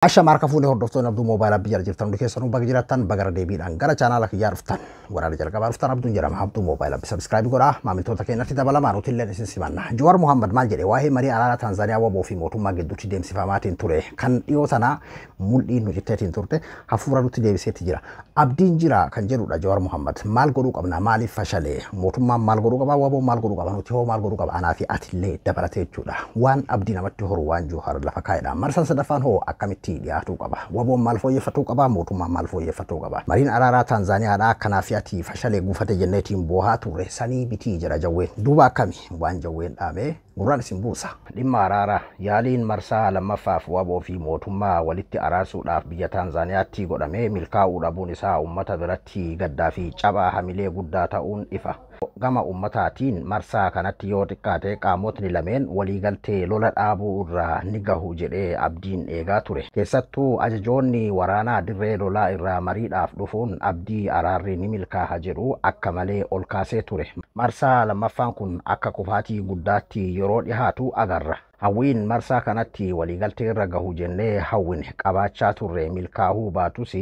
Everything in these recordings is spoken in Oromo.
Ashamaa harka fuunee hordoftoonni Abduu Moobaayil Abbii jala jirtan hundi keessanuu baga jiraattan bagara deebiidhaan gara chaanaala kiyyaa dhuftan waraana jalqabaa dhuftan Abduun jedhama. Abduu Moobaayil Abbii subscribe godhaa, maamiltoota keenyatti dabalamaa, nuti illee isin simanna. Jawaar Muhammad maal jedhe waa'ee marii araaraa Taanzaaniyaa WBO fi mootummaa gidduutti deemsifamaatiin ture kan dhiyoo sanaa mul'iin nu jetteetiin turte hafuura nutti deebiseetti jira. Abdiin jira kan jedhudha Jawaar Muhammad. Maal godhuu qabna? Maaliif fashalee? Mootummaan maal godhuu qaba? WBO maal godhuu qaba? Nuti hoo maal godhuu qaba? Anaa fi atillee dabalatee jechuudha. Waan abdii namatti horu waan Jawaar lafa kaa'edha. Marsaan sadaffaan hoo akkamitti dhiyaatuu qaba? WBOn maal fooyyeffatuu qaba? Mootummaan maal fooyyeffatuu qaba? Mariin araaraa Taanzaaniyaadhaa akkanaa fi ati fashalee guufate jenneetiin boohaa turre sanii bitii jira Jawween. Duuba akkami waan Jawween dhaabee gurraan isin buusa. Dhimma araaraa yaaliin marsaa lammaffaaf WBO fi mootummaa walitti araarsuudhaaf biyya Taanzaaniyaatti godhamee milkaa'uu dhabuun isaa uummata biratti gaddaa fi cabaa hamilee guddaa ta'uun ifa. Gama ummataatiin marsaa kanatti yoo xiqqaate qaamotni lameen waliigaltee lola dhaabuu irraa ni gahu jedhee abdiin eegaa ture. Keessattuu ajajoonni waraanaa dirree lolaa irraa mariidhaaf dhufuun abdii araarri ni milkaa'a jedhu akka malee ol kaasee ture. Marsaa lammaffaan kun akka kufaatii guddaatti yeroo dhihaatu agarra. Hawwiin marsaa kanatti waliigaltee irra gahu jennee hawwine qabaachaa turre milkaa'uu baatus,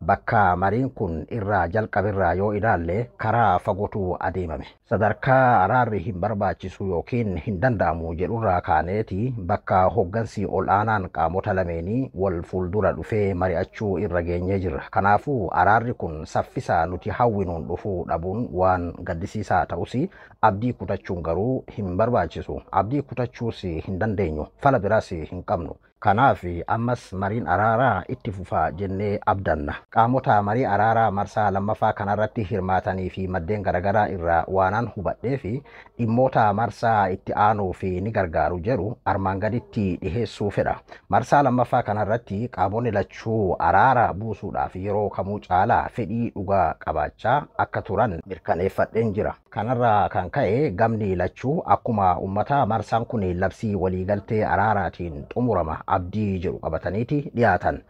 bakka mariin kun irraa jalqaberraa yoo ilaalle karaa fagootu adeemame. Sadarkaa araarri hin barbaachisu yookiin hin danda'amu jedhurraa kaaneeti bakka hoggansi ol aanaan qaamota lameenii wal fuuldura dhufee mari'achuu irra geenyee jirra. Kanaafuu araarri kun saffisa nuti hawwinuun dhufuu dhabuun waan gaddisiisaa ta'us, abdii kutachuun garuu hin barbaachisu. Abdii kutachuus hin dandeenyu. Fala biraas hin qabnu. Kanaaf ammas mariin araaraa itti fufaa jennee abdanna. Qaamota marii araaraa marsaa lammaffaa kanarratti hirmaatanii fi maddeen garaagaraa irraa waanan hubadhee fi dhimmoota marsaa itti aanuu fi ni gargaaru jedhu armaan gaditti dhiheessuu fedha. Marsaa lammaffaa kanarratti qaamonni lachuu araara buusuudhaaf yeroo kamuu caalaa fedhii dhugaa qabaachaa akka turan mirkaneeffadheen jira. Kanarraa kan ka'e gamni lachuu akkuma uummata marsaan kun labsii waliigaltee araaraatiin xumurama abdii jedhu qabataniiti dhiyaatan.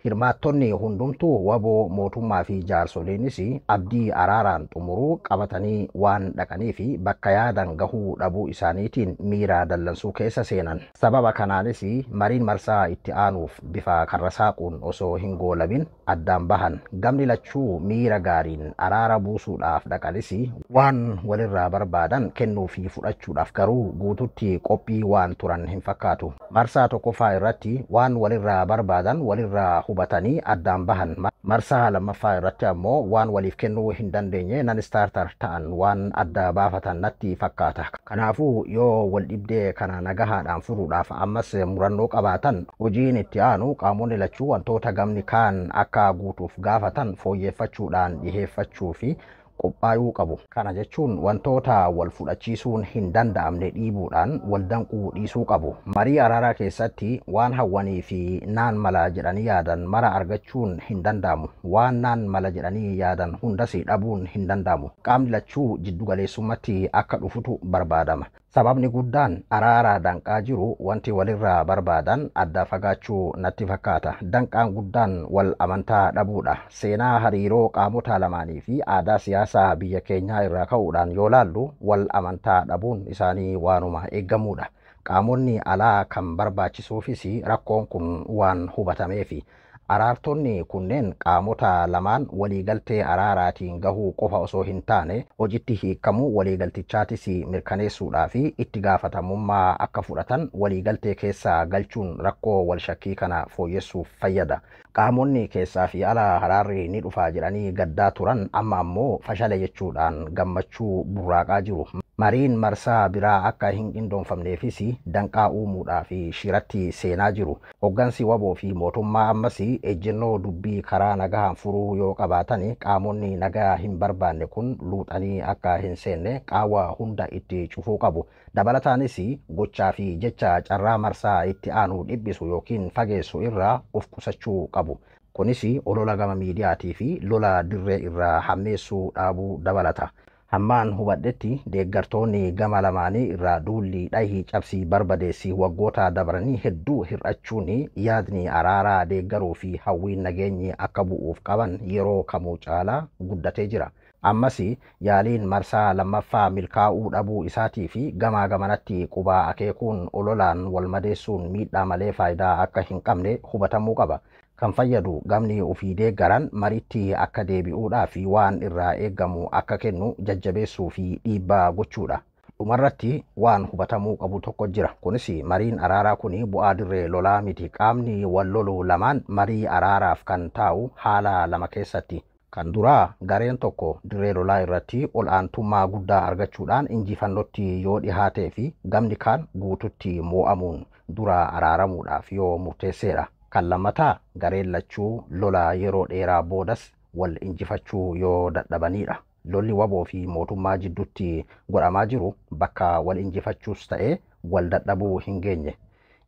Hirmaattonni hundumtuu WBO, mootummaa fi jaarsoliinis abdii araaraan xumuruu qabatanii waan dhaqanii fi bakka yaadan gahuu dhabuu isaaniitiin miira dallansuu keessa seenan. Sababa kanaanis mariin marsaa itti aanuuf bifa karra saaquun osoo hin goolabin addaan bahan. Gamni lachuu miira gaariin araara buusuudhaaf dhaqanis waan walirraa barbaadan kennuu fi fudhachuudhaaf garuu guututti qophii waan turan hin fakkaatu. Marsaa tokkoffaa irratti waan walirraa barbaadan walirraa hubatanii addaan bahan. Marsaa lammaffaa irratti ammoo waan waliif kennuu hin dandeenye non-starter ta'an waan adda baafatan natti fakkaata. Kanaafuu yoo wal dhibdee kana nagahaadhaan furuudhaaf ammas murannoo qabaatan, hojiin itti aanu qaamonni lachuu wantoota gamni kaan akka guutuuf gaafatan fooyyeffachuudhaan dhiheeffachuu fi qophaa'uu qabu. Kana jechuun wantoota wal fudhachiisuun hin danda'amne dhiibuudhaan wal danquu dhiisuu qabu. Marii araaraa keessatti waan hawwanii fi naan mala jedhanii yaadan mara argachuun hin danda'amu. Waan naan mala jedhanii yaadan hundas dhabuun hin danda'amu. Qaamni lachuu jiddugaleessummaatti akka dhufutu barbaadama. Sababni guddaan araara danqaa jiru wanti walirraa barbaadan adda fagaachuu natti fakkaata. Danqaan guddaan wal amantaa dhabuudha. Seenaa hariiroo qaamota lamaanii fi aadaa siyaasaa biyya keenyaa irraa ka'uudhaan yoo laallu wal amantaa dhabuun isaanii waanuma eeggamuudha. Qaamonni alaa kan barbaachisuufis rakkoon kun waan hubatameefi. Araartonni kunneen qaamota lamaan waliigaltee araaraatiin gahuu qofa osoo hin taane hojiitti hiikamuu waliigaltichaatis mirkaneessuudhaa fi itti gaafatamummaa akka fudhatan waliigaltee keessaa galchuun rakkoo wal shakkii kana fooyyessuuf fayyada. Qaamonni keessaa fi ala araarri ni dhufaa jedhanii gaddaa turan amma ammoo fashale jechuudhaan gammachuu burraaqaa jiru. Mariin marsaa biraa akka hin qindoomfamneefis danqaa uumuudhaa fi shiratti seenaa jiru. Hoggansi WBO fi mootummaa ammas ejjennoo dubbii karaa nagahaan furuu yoo qabaatan qaamonni nagaa hin barbaanne kun luuxanii akka hin seenne qaawwa hunda itti cufuu qabu. Dabalataanis gochaa fi jecha carraa marsaa itti aanu dhiphisu yookiin fageessu irraa of qusachuu qabu. Kunis olola gama miidiyaatii fi lola dirree irraa hammeessuu dhaabuu dabalata. Hammaan hubadhetti deeggartoonni gama lamaanii irraa duulli dhahii cabsii barbadeessi waggoota dabranii hedduu hir'achuun yaadni araaraa deeggaruu fi hawwiin nageenyi akka bu'uuf qaban yeroo kamuu caalaa guddatee jira. Ammas yaaliin marsaa lammaffaa milkaa'uu dhabuu isaatii fi gamaa gamanatti qubaa akeekuun ololaan wal madeessuun miidhaa malee faayidaa akka hin qabne hubatamuu qaba. Kan fayyadu gamni ofii deeggaran mariitti akka deebi'uudhaa fi waan irraa eegamu akka kennu jajjabeessuu fi dhiibbaa gochuudha. Dhumarratti waan hubatamuu qabu tokko jira. Kunis mariin araaraa kun bu'aa dirree lolaa miti. Qaamni wal lolu lamaan marii araaraaf kan taa'u haala lama keessatti. Kan duraa gareen tokko dirree lolaa irratti ol aantummaa guddaa argachuudhaan injifannootti yoo dhihaatee fi gamni kaan guututti moo'amuun dura araaramuudhaaf yoo murteesseedha. Kan lammataa gareen lachuu lola yeroo dheeraa boodas wal injifachuu yoo dadhabanidha. Lolli waboo fi mootummaa jidduutti godhamaa jiru bakka wal injifachuus ta'ee wal dadhabuu hin geenye.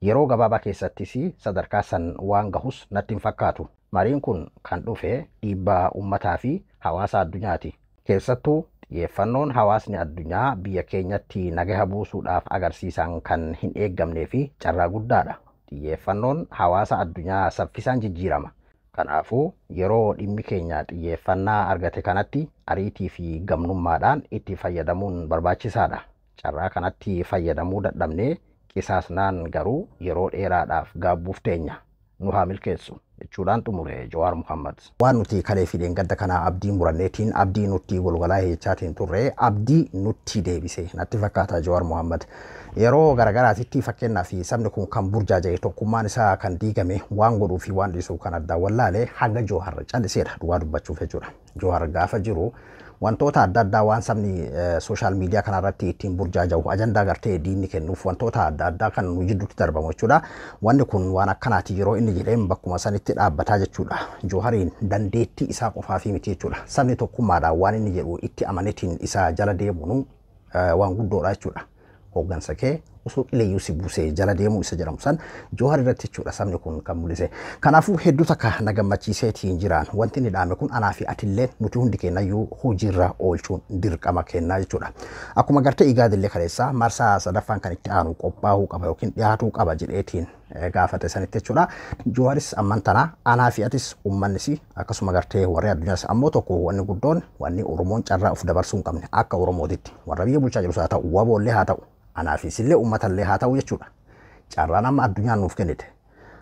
Yeroo gabaabaa keessattis sadarkaa san waan gahus natti hin fakkaatu. Mariin kun kan dhufe dhiibbaa uummataa fi hawaasa addunyaati. Keessattuu xiyyeeffannoon hawaasni addunyaa biyya keenyatti nagaha buusuudhaaf agarsiisan kan hin eeggamnee fi carraa guddaadha. Xiyyeeffannoon hawaasa addunyaa saffisaan jijjiirama. Kanaafuu yeroo dhimmi keenya xiyyeeffannaa argate kanatti ariitii fi gamnummaadhaan itti fayyadamuun barbaachisaadha. Carraa kanatti fayyadamuu dadhabnee qisaasnaan garuu yeroo dheeraadhaaf gaabbuuf teenya. Nu haa milkeessu jechuudhaan xumure Jawaar Muhammad. Waan nuti kalee fi dheengadda kanaa abdii muranneetiin abdii nutti golgolaa jechaatiin turre abdii nutti deebise natti fakkaata Jawaar Muhammad. Yeroo garagaraatitti fakkeenyaaf sabni kun kan burjaaja'e tokkummaan isaa kan diigame waan godhuu fi waan dhiisuu kan addaan wallaale hanga Jawaar calliseedha dhugaa dubbachuuf jechuudha. Jawaar gaafa jiru wantoota adda addaa waan sabni sooshaal miidiyaa kanarratti ittiin burjaaja'u ajandaa gartee diinni kennuuf wantoota adda addaa kan nu jidduutti darbamu jechuudha. Wanni kun waan akkanaati yeroo inni jedheen bakkuma sanitti dhaabbataa jechuudha. Jawahariin dandeettii isaa qofaa fi miti jechuudha. Sabni tokkummaadhaan waan inni jedhu itti amanetiin isaa jala deemuun waan guddoodha jechuudha. Hooggansa kee osoo qileeyyuu si buusee jala deemuu isa jedhamu san Jawahar irratti jechuudha sabni kun kan mul'ise. Kanaafuu hedduu takka na gammachiiseetiin jiraan wanti inni dhaame kun anaa fi atillee nuti hundi keenyayyuu hojiirra oolchuun dirqama kennaa jechuudha. Akkuma gartee Igaadillee kaleessaa marsaa sadaffaan kan itti aanu qophaa'uu qaba yookiin dhiyaatuu qaba jedheetiin gaafate sanitti jechuudha. Jawaharis amman tana anaa fi atis uummannis akkasuma gartee warri addunyaas ammoo tokko wanni guddoon wanni Oromoon carraa of dabarsuu hin qabne akka Oromootitti warra biyya bulchaa jirus haa ta'u waboollee haa ta'u anaafis illee uummatallee haa ta'u jechuudha. Carraan amma addunyaan nuuf kennite.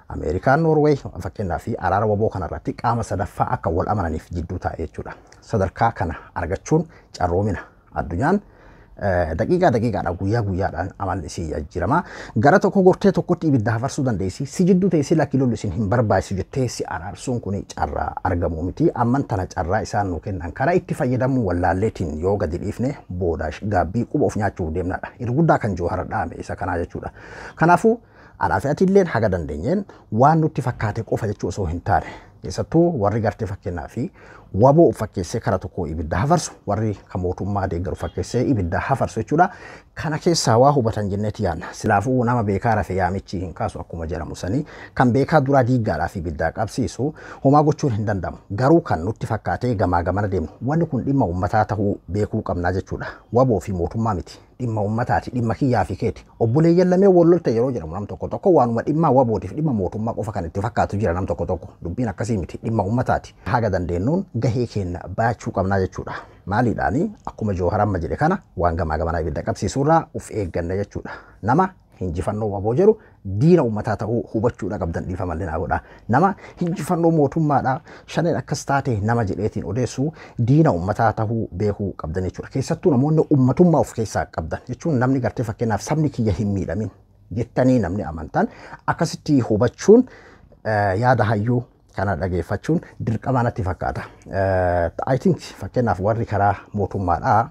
Ameerikaan Noorweey fakkeenyaa fi araara waboo kanarratti qaama sadaffaa akka wal amananiif jidduu taa'e jechuudha. Sadarkaa kana argachuun carroomina. Addunyaan daqiiqaa daqiiqaadhaan guyyaa guyyaadhaan amalli isii jijjiirama. Gara tokko gortee tokkotti ibidda hafarsuu dandeessi. Si jidduu teessee lakki lolli isin hin barbaachisu jettee si araarsuun kun carraa argamu miti. Amman tana carraa isaan nuu kennan karaa itti fayyadamuu wallaalleetiin yoo gadi dhiifne booda gaabbii quba of nyaachuuf deemnadha. Irra guddaa kan Jawahar dhaame isa kanaa jechuudha. Kanaafuu anaa fi atilleen haga dandeenyeen waan nutti fakkaate qofa jechuu osoo hin taane keessattuu warri gartee fakkeenyaa fi waboo fakkeessee kara tokko ibidda hafarsu warri kan mootummaa deeggaru fakkeessee ibidda hafarsu jechuudha. Kana keessaa waa hubatan jenneeti yaadna. Silaafuu nama beekaa rafe yaamichi hin kaasu akkuma jedhamu sanii kan beekaa duraa diiggaadhaaf ibidda qabsiisu homaa gochuun hin danda'amu. Garuu kan nutti fakkaatee gamaa gamana deemu wanni kun dhimma uummataa ta'uu beekuu qabnaa jechuudha. Waboo fi mootummaa miti. Dhimma uummataati, dhimma kiyyaa fi keeti. Obboleeyyan lameen wal lolte yeroo jedhamu nam tokko tokko waanuma dhimma wabootiif dhimma mootummaa qofa kan itti fakkaatu jira nam tokko tokko. Dubbiin akkasii miti, dhimma uummataati. Haga dandeenyuun gahee keenya baachuu qabnaa jechuudha. Maaliidhaani akkuma Jawahar amma jedhe kana waan gamaa gamanaa ibidda qabsiisuurraa of eegganna jechuudha. Nama hinjifannoo waboo jedhu diina uummataa ta'uu hubachuudha qabdan dhiifamallee naa godha. Nama hinjifannoo mootummaadha shaneen akkas taate nama jedheetiin odeessu diina uummataa ta'uu beekuu qabdan jechuudha. Keessattuu namoonni uummatummaa of keessaa qabdan jechuun namni gartee fakkeenyaaf sabni kiyya hin miidhamin jettanii namni amantan akkasitti hubachuun yaada hayyuu kana dhageeffachuun dirqama natti fakkaata. I think fakkeenyaaf warri karaa mootummaadhaa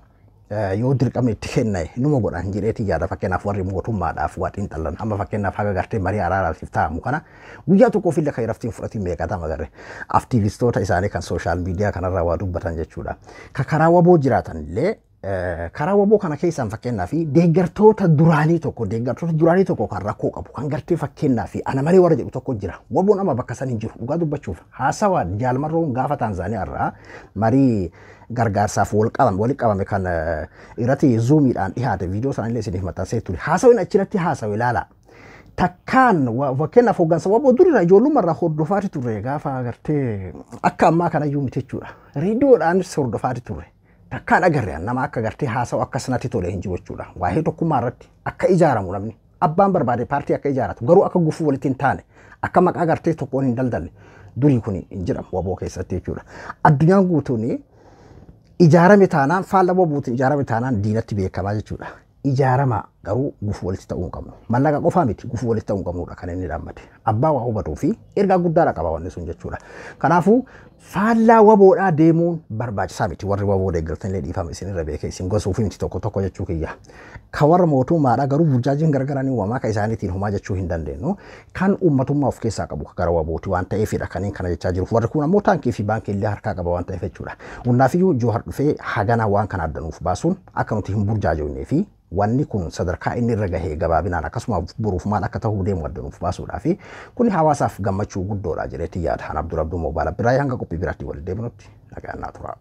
yoo dirqamni itti kenne numa godhan jedheetii yaada fakkeenyaaf warri mootummaadhaaf waa xiinxallan amma fakkeenyaaf haga gartee marii araaraatiif taa'amu kana guyyaa tokkoof illee kan irratti hin fudhatin meeqatama agarre aktiivistoota isaanii kan sooshaal miidiyaa kanarraa waa dubbatan jechuudha. Ka karaa waboo jiraatan illee karaa waboo kana keessaan fakkeenyaaf deeggartoota duraanii tokko kan rakkoo qabu kan gartee fakkeenyaaf ana malee warra jedhu tokko jira. Waboon amma bakka san hin jiru dhugaa dubbachuuf haasawaa jaalmarroon gaafa Taanzaaniyaa irraa marii gargaarsaaf wal qabame kan irratti zuumiidhaan dhiyaate viidiyoo sanallee isiniif maxxansee ture. Haasawin achirratti haasawe ilaala. Takkaan fakkeenyaaf hooggansa waboo durirraa ijoollummaarraa hordofaati turre gaafa gartee akka ammaa kanayyuu miti jechuudha. Reediyoodhaanis hordofaati turre. Takkaan agarre nama akka gartee haasa'u akkas natti tole hin jiru jechuudha. Waa'ee tokkummaa irratti akka ijaaramu, namni abbaan barbaade paartii akka ijaaratu, garuu akka gufuu walitti hin taane, akka maqaa gartee tokkoon hin daldalle, durii kun hin jedhamu waboo keessatti jechuudha. Addunyaan guutuun ijaarame taanaan, faalla wabuutiin ijaarame taanaan, diinatti beekamaa jechuudha. Ijaarama, garuu gufuu walitti ta'uu hin qabnu. Mallaqa qofaa miti, gufuu walitti ta'uu hin qabnudha kan inni dhaammate. Abbaa waa hubatuu fi ergaa guddaadha qaba wanni sun jechuudha. Kanaafuu faallaa waboodhaa deemuun barbaachisaa miti. Warri waboo deeggartan illee dhiifama isinirra beekee isin gosuuf miti tokko tokko jechuu kiyya. Kan warra mootummaadha garuu burjaajiin garagaraa ni uumamaa, kan isaaniitiin homaa jechuu hin dandeenyu. Kan uummatummaa of keessaa qabu gara wabooti waan ta'eefidha kanneen kana jechaa jiru. Warri kun ammoo taankii fi baankii illee harkaa qaba waan ta'eef jechuudha. Hundaafiyyuu Joohar dhufee hagana waan kana addanuuf baasuun akka nuti hin burjaajofnee fi wanni kun sadarkaa inni irra gahee gabaabinaan akkasuma boruuf maal akka ta'uu deemu addanuuf baasuudhaa fi kun hawaasaaf gammachuu guddoodha jedheetti yaada. An Abdul Abduu Moobaala biraa, hanga qophii biraatti wal deebinutti nagaan naa turaa.